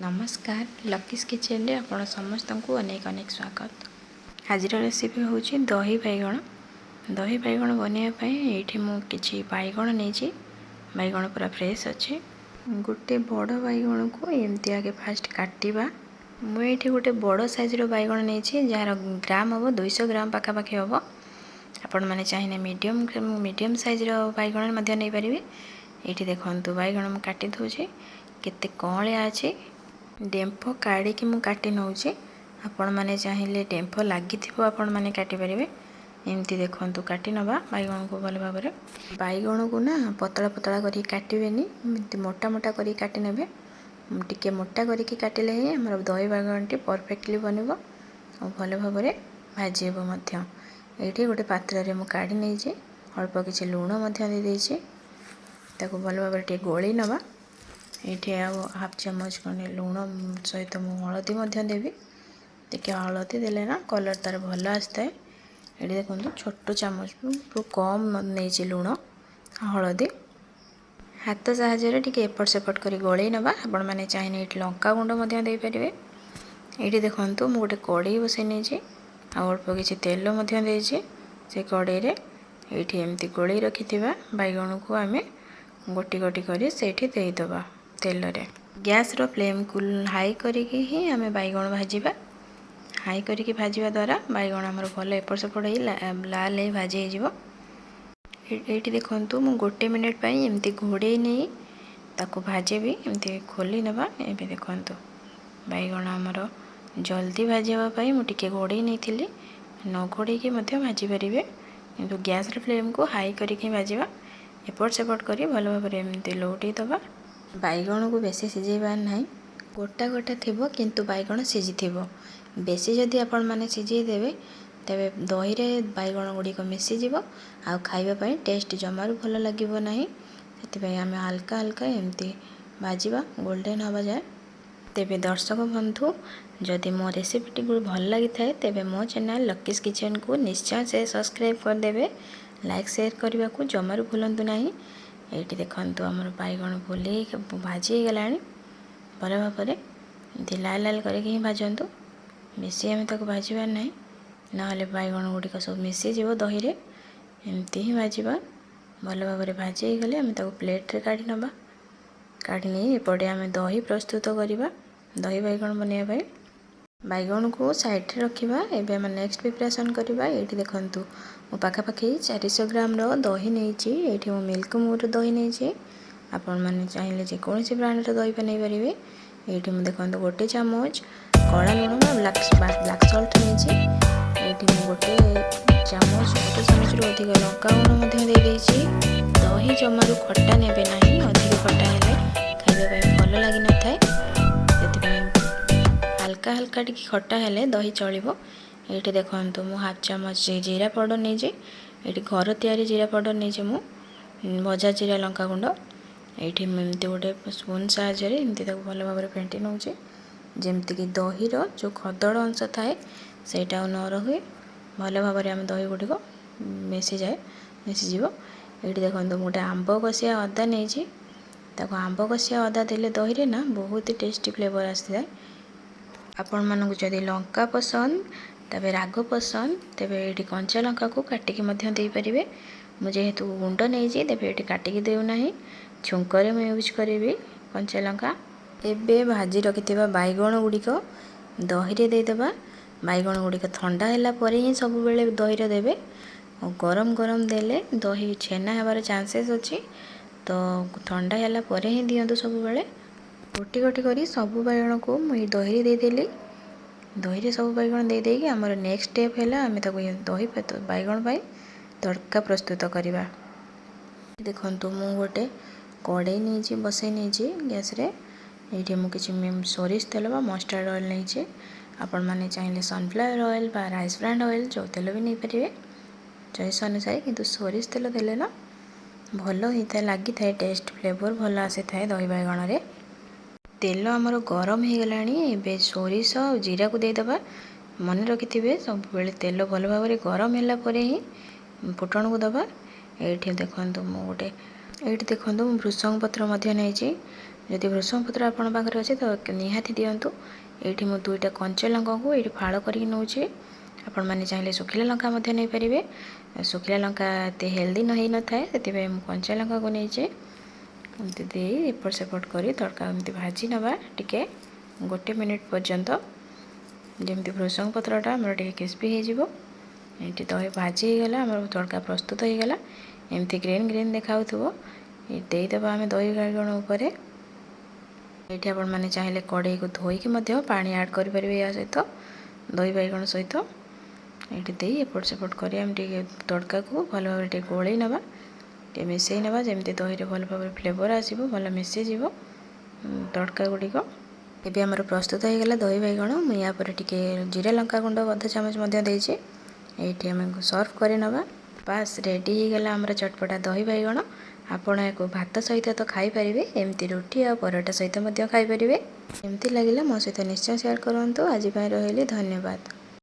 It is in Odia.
ନମସ୍କାର, ଲକିସ୍ କିଚେନରେ ଆପଣ ସମସ୍ତଙ୍କୁ ଅନେକ ଅନେକ ସ୍ୱାଗତ। ଆଜିର ରେସିପି ହେଉଛି ଦହି ବାଇଗଣ। ଦହି ବାଇଗଣ ବନେଇବା ପାଇଁ ଏଇଠି ମୁଁ କିଛି ବାଇଗଣ ନେଇଛି। ବାଇଗଣ ପୁରା ଫ୍ରେଶ୍ ଅଛି। ଗୋଟେ ବଡ଼ ବାଇଗଣକୁ ଏମିତି ଆଗେ ଫାଷ୍ଟ କାଟିବା। ମୁଁ ଏଇଠି ଗୋଟେ ବଡ଼ ସାଇଜ୍ର ବାଇଗଣ ନେଇଛି, ଯାହାର ଗ୍ରାମ ହେବ 200 ଗ୍ରାମ ପାଖାପାଖି ହେବ। ଆପଣମାନେ ଚାହିଁଲେ ମିଡ଼ିୟମ୍ ମିଡ଼ିୟମ୍ ସାଇଜ୍ର ବାଇଗଣ ମଧ୍ୟ ନେଇପାରିବେ। ଏଇଠି ଦେଖନ୍ତୁ, ବାଇଗଣ ମୁଁ କାଟି ଦେଉଛି, କେତେ କଅଁଳିଆ ଅଛି। ଡେମ୍ଫ କାଢ଼ିକି ମୁଁ କାଟି ନେଉଛି। ଆପଣମାନେ ଚାହିଁଲେ ଡେମ୍ଫ ଲାଗିଥିବ, ଆପଣମାନେ କାଟିପାରିବେ। ଏମିତି ଦେଖନ୍ତୁ, କାଟି ନେବା ବାଇଗଣକୁ ଭଲ ଭାବରେ। ବାଇଗଣକୁ ନା ପତଳା ପତଳା କରିକି କାଟିବେନି, ଏମିତି ମୋଟା ମୋଟା କରିକି କାଟି ନେବେ। ଟିକେ ମୋଟା କରିକି କାଟିଲେ ହିଁ ଆମର ଦହି ବାଇଗଣଟି ପରଫେକ୍ଟଲି ବନିବ ଆଉ ଭଲ ଭାବରେ ଭାଜି ହେବ ମଧ୍ୟ। ଏଇଠି ଗୋଟେ ପାତ୍ରରେ ମୁଁ କାଢ଼ି ନେଇଛି, ଅଳ୍ପ କିଛି ଲୁଣ ମଧ୍ୟ ଦେଇଦେଇଛି। ତାକୁ ଭଲ ଭାବରେ ଟିକେ ଗୋଳେଇ ନେବା। ଏଇଠି ଆଉ ହାଫ୍ ଚାମଚ ଖଣ୍ଡେ ଲୁଣ ସହିତ ମୁଁ ହଳଦୀ ମଧ୍ୟ ଦେବି। ଟିକେ ହଳଦୀ ଦେଲେ ନା କଲର୍ ତା'ର ଭଲ ଆସିଥାଏ। ଏଇଠି ଦେଖନ୍ତୁ, ଛୋଟ ଚାମଚରୁ କମ୍ ନେଇଛି ଲୁଣ, ହଳଦୀ। ହାତ ସାହାଯ୍ୟରେ ଟିକେ ଏପଟ ସେପଟ କରି ଗୋଳେଇ ନେବା। ଆପଣମାନେ ଚାହିଁଲେ ଏଇଠି ଲଙ୍କା ଗୁଣ୍ଡ ମଧ୍ୟ ଦେଇପାରିବେ। ଏଇଠି ଦେଖନ୍ତୁ, ମୁଁ ଗୋଟେ କଡ଼େଇ ବସାଇ ନେଇଛି ଆଉ ଅଳ୍ପ କିଛି ତେଲ ମଧ୍ୟ ଦେଇଛି। ସେ କଡ଼େଇରେ ଏଇଠି ଏମିତି ଗୋଳେଇ ରଖିଥିବା ବାଇଗଣକୁ ଆମେ ଗୋଟି ଗୋଟି କରି ସେଇଠି ଦେଇଦେବା ତେଲରେ। ଗ୍ୟାସ୍ର ଫ୍ଲେମ୍କୁ ହାଇ କରିକି ହିଁ ଆମେ ବାଇଗଣ ଭାଜିବା। ହାଇ କରିକି ଭାଜିବା ଦ୍ୱାରା ବାଇଗଣ ଆମର ଭଲ ଏପଟ ସେପଟ ହେଇ ଲାଲ ହେଇ ଭାଜି ହେଇଯିବ। ଏଇଠି ଦେଖନ୍ତୁ, ମୁଁ ଗୋଟେ ମିନିଟ୍ ପାଇଁ ଏମିତି ଘୋଡ଼େଇ ନେଇ ତାକୁ ଭାଜିବି। ଏମିତି ଖୋଲି ନେବା। ଏବେ ଦେଖନ୍ତୁ, ବାଇଗଣ ଆମର ଜଲ୍ଦି ଭାଜି ହେବା ପାଇଁ ମୁଁ ଟିକେ ଘୋଡ଼େଇ ନେଇଥିଲି। ନ ଘୋଡ଼େଇକି ମଧ୍ୟ ଭାଜିପାରିବେ, କିନ୍ତୁ ଗ୍ୟାସ୍ର ଫ୍ଲେମ୍କୁ ହାଇ କରିକି ଭାଜିବା। ଏପଟ ସେପଟ କରି ଭଲ ଭାବରେ ଏମିତି ଲଉଟେଇ ଦେବା। ବାଇଗଣକୁ ବେଶୀ ସିଝେଇବାର ନାହିଁ। ଗୋଟା ଗୋଟା ଥିବ କିନ୍ତୁ ବାଇଗଣ ସିଝିଥିବ। ବେଶୀ ଯଦି ଆପଣମାନେ ସିଝେଇ ଦେବେ, ତେବେ ଦହିରେ ବାଇଗଣ ଗୁଡ଼ିକ ମିଶିଯିବ ଆଉ ଖାଇବା ପାଇଁ ଟେଷ୍ଟ ଜମାରୁ ଭଲ ଲାଗିବ ନାହିଁ। ସେଥିପାଇଁ ଆମେ ହାଲକା ହାଲକା ଏମିତି ଭାଜିବା ଗୋଲ୍ଡେନ୍ ହେବା ଯାଏ। ତେବେ ଦର୍ଶକ ବନ୍ଧୁ, ଯଦି ମୋ ରେସିପିଟିକୁ ଭଲ ଲାଗିଥାଏ, ତେବେ ମୋ ଚ୍ୟାନେଲ୍ ଲକିସ୍ କିଚେନ୍କୁ ନିଶ୍ଚୟ ସେ ସବସ୍କ୍ରାଇବ୍ କରିଦେବେ। ଲାଇକ୍, ସେୟାର କରିବାକୁ ଜମାରୁ ଭୁଲନ୍ତୁ ନାହିଁ। ଏଇଠି ଦେଖନ୍ତୁ, ଆମର ବାଇଗଣ ବୁଲେଇ ଭାଜି ହେଇଗଲାଣି ଭଲ ଭାବରେ। ଏମିତି ଲାଲ ଲାଲ କରିକି ହିଁ ଭାଜନ୍ତୁ, ବେଶୀ ଆମେ ତାକୁ ଭାଜିବାର ନାହିଁ, ନହେଲେ ବାଇଗଣ ଗୁଡ଼ିକ ସବୁ ମିଶିଯିବ ଦହିରେ। ଏମିତି ହିଁ ଭାଜିବା। ଭଲ ଭାବରେ ଭାଜି ହେଇଗଲେ ଆମେ ତାକୁ ପ୍ଲେଟ୍ରେ କାଢ଼ି ନେବା। କାଢ଼ି ନେଇ ଏପଟେ ଆମେ ଦହି ପ୍ରସ୍ତୁତ କରିବା ଦହି ବାଇଗଣ ବନେଇବା ପାଇଁ। ବାଇଗଣକୁ ସାଇଡ଼୍ରେ ରଖିବା। ଏବେ ଆମେ ନେକ୍ସଟ ପ୍ରିପାରେସନ୍ କରିବା। ଏଇଠି ଦେଖନ୍ତୁ, ମୁଁ ପାଖାପାଖି 400 ଗ୍ରାମର ଦହି ନେଇଛି। ଏଇଠି ମୁଁ ମିଲ୍କ ମୁର ଦହି ନେଇଛି। ଆପଣମାନେ ଚାହିଁଲେ ଯେକୌଣସି ବ୍ରାଣ୍ଡର ଦହି ବି ନେଇପାରିବେ। ଏଇଠି ମୁଁ ଦେଖନ୍ତୁ, ଗୋଟେ ଚାମଚ କଳା ଲୁଣ ବା ବ୍ଲାକ୍ ବ୍ଲାକ୍ ସଲ୍ଟ ନେଇଛି। ଏଇଠି ମୁଁ ଗୋଟେ ଚାମଚ, ଗୋଟେ ଚାମଚରୁ ଅଧିକ ଲଙ୍କା ଗୁଣ୍ଡ ମଧ୍ୟ ଦେଇଦେଇଛି। ଦହି ଜମାରୁ ଖଟା ନେବେ ନାହିଁ। ଅଧିକ ଖଟା ହେଲେ ଖାଇବା ପାଇଁ ଭଲ ଲାଗିନଥାଏ। ସେଥିପାଇଁ ହାଲକା ହାଲକା ଟିକେ ଖଟା ହେଲେ ଦହି ଚଳିବ। ଏଇଠି ଦେଖନ୍ତୁ, ମୁଁ ହାଫ୍ ଚାମଚ ଜିରା ପାଉଡ଼ର ନେଇଛି। ଏଇଠି ଘର ତିଆରି ଜିରା ପାଉଡ଼ର ନେଇଛି ମୁଁ, ଭଜା ଜିରା ଲଙ୍କାଗୁଣ୍ଡ। ଏଇଠି ମୁଁ ଏମିତି ଗୋଟେ ସ୍ପୁନ୍ ସାହାଯ୍ୟରେ ଏମିତି ତାକୁ ଭଲ ଭାବରେ ଫେଣ୍ଟି ନେଉଛି, ଯେମିତିକି ଦହିର ଯେଉଁ ଖଦଡ଼ ଅଂଶ ଥାଏ, ସେଇଟା ଆଉ ନ ରହେ। ଭଲ ଭାବରେ ଆମ ଦହି ଗୁଡ଼ିକ ମିଶିଯାଏ, ମିଶିଯିବ। ଏଇଠି ଦେଖନ୍ତୁ, ମୁଁ ଗୋଟେ ଆମ୍ବ କଷିଆ ଅଦା ନେଇଛି। ତାକୁ ଆମ୍ବ କଷିଆ ଅଦା ଦେଲେ ଦହିରେ ନା ବହୁତ ଟେଷ୍ଟି ଫ୍ଲେଭର୍ ଆସିଥାଏ। ଆପଣମାନଙ୍କୁ ଯଦି ଲଙ୍କା ପସନ୍ଦ, ତେବେ ରାଗ ପସନ୍ଦ, ତେବେ ଏଇଠି କଞ୍ଚା ଲଙ୍କାକୁ କାଟିକି ମଧ୍ୟ ଦେଇପାରିବେ। ମୁଁ ଯେହେତୁ ଗୁଣ୍ଡ ନେଇଛି, ତେବେ ଏଇଠି କାଟିକି ଦେଉନାହିଁ। ଛୁଙ୍କରେ ମୁଁ ୟୁଜ୍ କରିବି କଞ୍ଚା ଲଙ୍କା। ଏବେ ଭାଜି ରଖିଥିବା ବାଇଗଣ ଗୁଡ଼ିକ ଦହିରେ ଦେଇଦେବା। ବାଇଗଣ ଗୁଡ଼ିକ ଥଣ୍ଡା ହେଲା ପରେ ହିଁ ସବୁବେଳେ ଦହିରେ ଦେବେ। ଆଉ ଗରମ ଗରମ ଦେଲେ ଦହି ଛେନା ହେବାର ଚାନ୍ସେସ୍ ଅଛି। ତ ଥଣ୍ଡା ହେଲା ପରେ ହିଁ ଦିଅନ୍ତୁ ସବୁବେଳେ। ଗୋଟି ଗୋଟି କରି ସବୁ ବାଇଗଣକୁ ମୁଁ ଏଇ ଦହିରେ ଦେଇଦେଲି। ଦହିରେ ସବୁ ବାଇଗଣ ଦେଇଦେଇକି ଆମର ନେକ୍ସଟ ଷ୍ଟେପ୍ ହେଲା ଆମେ ତାକୁ ଦହି ବାଇଗଣ ପାଇଁ ତଡ଼କା ପ୍ରସ୍ତୁତ କରିବା। ଦେଖନ୍ତୁ, ମୁଁ ଗୋଟେ କଡ଼େଇ ନେଇଛି, ବସେଇ ନେଇଛି ଗ୍ୟାସ୍ରେ। ଏଇଠି ମୁଁ କିଛି ସୋରିଷ ତେଲ ବା ମଷ୍ଟାର୍ଡ଼ ଅଏଲ୍ ନେଇଛି। ଆପଣମାନେ ଚାହିଁଲେ ସନଫ୍ଲାୱାର ଅଏଲ୍ ବା ରାଇସ୍ ବ୍ରାନ୍ ଅଏଲ୍, ଯେଉଁ ତେଲ ବି ନେଇପାରିବେ ଚଏସ୍ ଅନୁସାରେ। କିନ୍ତୁ ସୋରିଷ ତେଲ ଦେଲେ ନା ଭଲ ହେଇଥାଏ, ଲାଗିଥାଏ, ଟେଷ୍ଟ ଫ୍ଲେଭର୍ ଭଲ ଆସିଥାଏ ଦହି ବାଇଗଣରେ। ତେଲ ଆମର ଗରମ ହେଇଗଲାଣି। ଏବେ ସୋରିଷ ଆଉ ଜିରାକୁ ଦେଇଦେବା। ମନେ ରଖିଥିବେ, ସବୁବେଳେ ତେଲ ଭଲ ଭାବରେ ଗରମ ହେଲା ପରେ ହିଁ ଫୁଟଣକୁ ଦେବା। ଏଇଠି ଦେଖନ୍ତୁ, ମୁଁ ଗୋଟେ ଏଇଠି ଦେଖନ୍ତୁ, ମୁଁ ଭୃସଙ୍ଗ ପତ୍ର ମଧ୍ୟ ନେଇଛି। ଯଦି ଭୃଷଙ୍ଗ ପତ୍ର ଆପଣଙ୍କ ପାଖରେ ଅଛି, ତ ନିହାତି ଦିଅନ୍ତୁ। ଏଇଠି ମୁଁ ଦୁଇଟା କଞ୍ଚା ଲଙ୍କାକୁ ଏଇଠି ଫାଳ କରିକି ନେଉଛି। ଆପଣମାନେ ଚାହିଁଲେ ଶୁଖିଲା ଲଙ୍କା ମଧ୍ୟ ନେଇପାରିବେ। ଶୁଖିଲା ଲଙ୍କା ଏତେ ହେଲ୍ଦି ନ ହେଇନଥାଏ, ସେଥିପାଇଁ ମୁଁ କଞ୍ଚା ଲଙ୍କାକୁ ନେଇଛି। ଏମିତି ଦେଇ ଏପଟ ସେପଟ କରି ତଡ଼କା ଏମିତି ଭାଜି ନେବା ଟିକେ ଗୋଟେ ମିନିଟ୍ ପର୍ଯ୍ୟନ୍ତ, ଯେମିତି ଭୃଷଙ୍ଗ ପତ୍ରଟା ଆମର ଟିକେ କ୍ରିସ୍ପି ହେଇଯିବ। ଏଇଠି ଦହି ଭାଜି ହେଇଗଲା, ଆମର ତଡ଼କା ପ୍ରସ୍ତୁତ ହେଇଗଲା। ଏମିତି ଗ୍ରୀନ୍ ଗ୍ରୀନ୍ ଦେଖାଉଥିବ। ଦେଇଦେବା ଆମେ ଦହି ବାଇଗଣ ଉପରେ। ଏଇଠି ଆପଣମାନେ ଚାହିଁଲେ କଡ଼େଇକୁ ଧୋଇକି ମଧ୍ୟ ପାଣି ଆଡ଼୍ କରିପାରିବେ ଏହା ସହିତ, ଦହି ବାଇଗଣ ସହିତ। ଏଇଠି ଦେଇ ଏପଟ ସେପଟ କରି ଆମେ ଟିକେ ତଡ଼କାକୁ ଭଲ ଭାବରେ ଟିକେ ଗୋଳେଇ ନେବା, ଟିକେ ମିଶାଇ ନେବା, ଯେମିତି ଦହିରେ ଭଲ ଭାବରେ ଫ୍ଲେଭର୍ ଆସିବ, ଭଲ ମିଶିଯିବ ତଡ଼କା ଗୁଡ଼ିକ। ଏବେ ଆମର ପ୍ରସ୍ତୁତ ହେଇଗଲା ଦହି ବାଇଗଣ। ମୁଁ ୟା ପରେ ଟିକେ ଜିରା ଲଙ୍କା ଗୁଣ୍ଡ ଅଧ ଚାମଚ ମଧ୍ୟ ଦେଇଛି। ଏଇଠି ଆମେ ସର୍ଭ କରିନେବା। ବାସ୍, ରେଡ଼ି ହେଇଗଲା ଆମର ଚଟପଟା ଦହି ବାଇଗଣ। ଆପଣ ଏହାକୁ ଭାତ ସହିତ ତ ଖାଇପାରିବେ, ଏମିତି ରୁଟି ଆଉ ପରଟା ସହିତ ମଧ୍ୟ ଖାଇପାରିବେ। କେମିତି ଲାଗିଲା, ମୋ ସହିତ ନିଶ୍ଚୟ ସେୟାର କରନ୍ତୁ। ଆଜି ପାଇଁ ରହିଲି, ଧନ୍ୟବାଦ।